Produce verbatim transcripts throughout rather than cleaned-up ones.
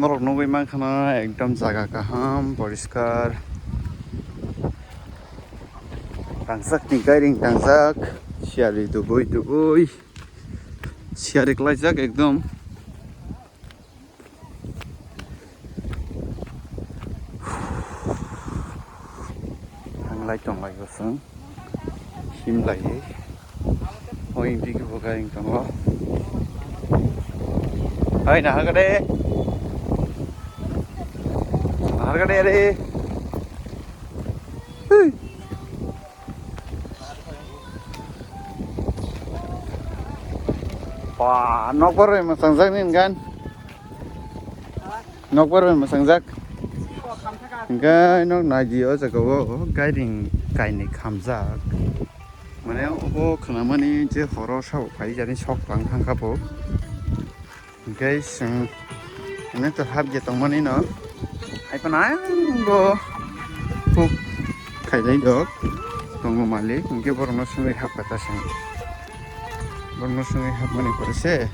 Norok nugwi mankha na ekdom jaga kaham, poriskar. Tangjak ni gairing tangjak, siyari dubui dubui. Siyari klaijak ekdom. Thanglai tonglai o chwng himlaiwi. O indiki bo gairing tongo. Hai, naharkha de. Naharkha de re. Hui. Wah, nokbar bai mwchangjakni hwnkan. Nokbar bai mwchangjak. Hwnkhe nok naidi o jaga o gairing kainwi khamjak. Mane obo khwnamani je horo sabo phai jani sok tlang thangkha bo. Hwnkhe chwng hwnwi to hapje tongmani no. Hai phano ang bo huk khailai dok tongo malik, hwnkhe borokno swngwi hapkha ta chwng. Borokno swngwi hapmani pore se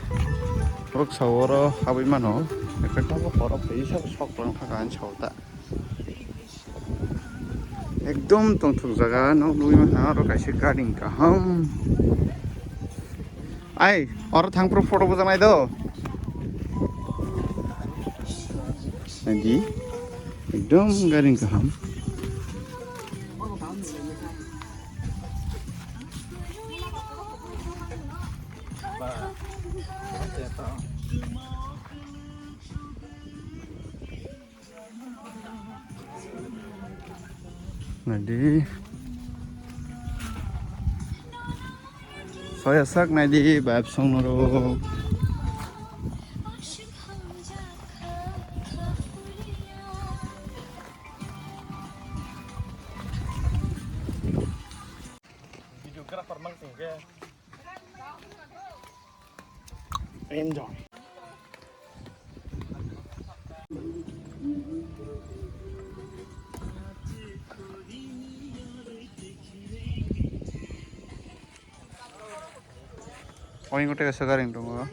borok sao oro habwi mano. Ekhe tabuk horo phai sabo sok tlang thangkha ang sao ta. Ekdom tongthok jaga, nok nugwi mankha oro kaisa gairing kaham. Ai, oro thang phuru photo bojaknai do. Naidi, ekdom gairing kaham. Naidi. Soya sak naidi, bayap song norok. Videographer mang sing ke. Enjoy. Oing kote kaisa gairing tongo.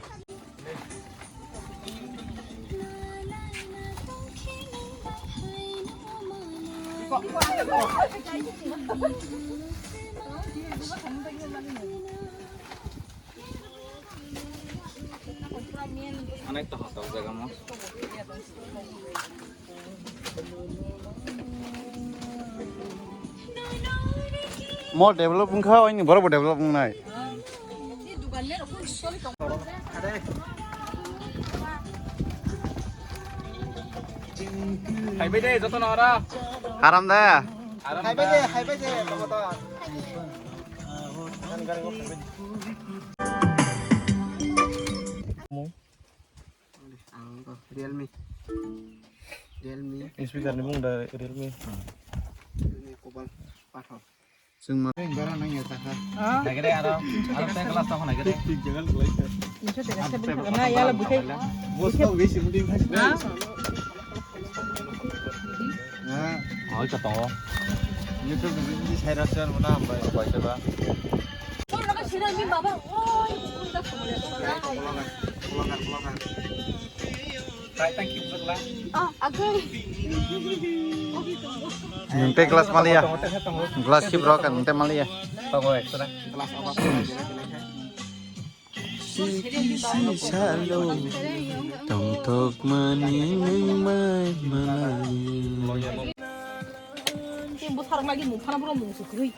Onek to hotok jaga mo. Mo develop wngkha, oini borok bo develop wngnai. Haibai de, joto no ora. Haram da. Haibai de, haibai de, joto. Ang to Realme. Realme. Speaker ni mung da Realme. Realme Cobalt pathor. Chwng ma. Bara nang ya taka. Nagere aro, aro tei glass tong nagere. Tik jagal glai ka. Insha tega seven na yala bukai. Bos ka wei sim ding. Ha. Oi ka tongo. YouTube ni sai ra sel mana bai bai ba. Nung tei glass maliya. Glass sip rok nung tei maliya. Tongo extra. Siki si salo. Tongthok mani nung mai malai. Bwsarok lagi mung phana borok mung se kwrwi.